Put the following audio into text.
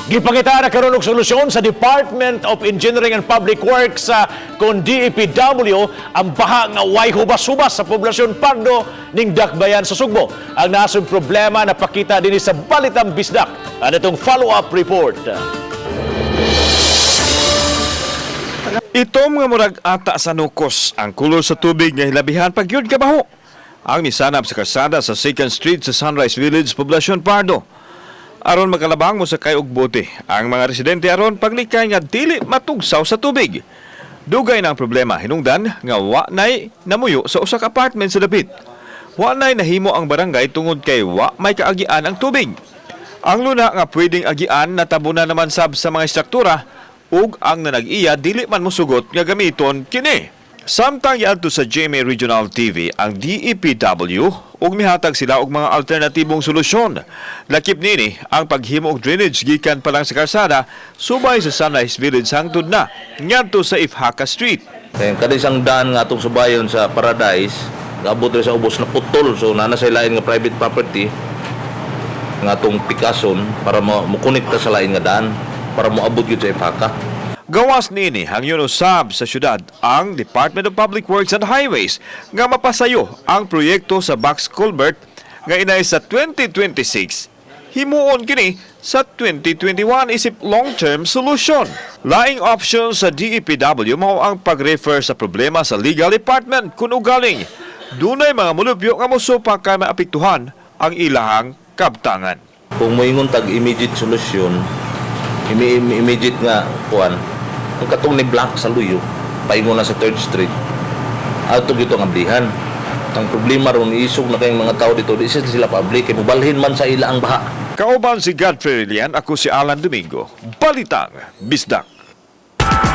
Gipangita na karon og solusyon sa Department of Engineering and Public Works sa kon DEPW ang baha nga way hubas-hubas sa poblasyon Pardo ning Dakbayan sa Sugbo. Ang nasong problema napakita dinhi sa Balitang Bisdak. Ang itong follow-up report. Ito mga murag ata sa nukos, ang kulor sa tubig nga hilabihan pag yun kabaho. Ang misanap sa karsada sa 2nd Street sa Sunrise Village, Poblacion Pardo. Aron makalabang mo sa kay og bote, ang mga residente aron paglikay nga dili matugsaw sa tubig. Dugay na ang problema, hinungdan nga wa nay namuyo sa usa ka apartment sa dapit. Wa nay nahimo ang barangay tungod kay wa may kaagian ang tubig. Ang luna nga pwedeng agian natabunan naman sab sa mga istruktura ug ang nanag-iya dili man mosugot nga gamiton kini. Samtang giadto sa GMA Regional TV ang DEPW ug mihatag sila og mga alternatibong solusyon. Lakip nini ang paghimo og drainage gikan pa lang sa karsada subay sa Sunrise Village hangtod na ngadto sa Ifhaka Street. Kaya kada isang daan nga atong subayon sa Paradise, gaabot rin sa ubos na putol. So nana sa lain nga private property nga atong pikason para mo mokonekta sa lain nga daan para moabot gyud sa Ifaka. Gawas nini hangyon usab sa syudad ang Department of Public Works and Highways nga mapasayo ang proyekto sa box culvert nga inay sa 2026. Himuon kini sa 2021 isip long-term solution. Laing option sa DEPW mao ang pag-refer sa problema sa legal department kung ugaling dunay mga mulupyo nga mosupak kay maapektuhan ang ilahang kabtangan. Kung moingon tag immediate solution, immediate nga kuan, ang katong ni Black sa Luyo, paingon na sa 3rd Street, adto gito ang ablihan. Ang problema ron, isog na kayong mga tao dito, di sila public, kay mubalhin man sa ila ang baha. Kauban si Godfrey Relian, ako si Alan Domingo. Balitang Bisdak.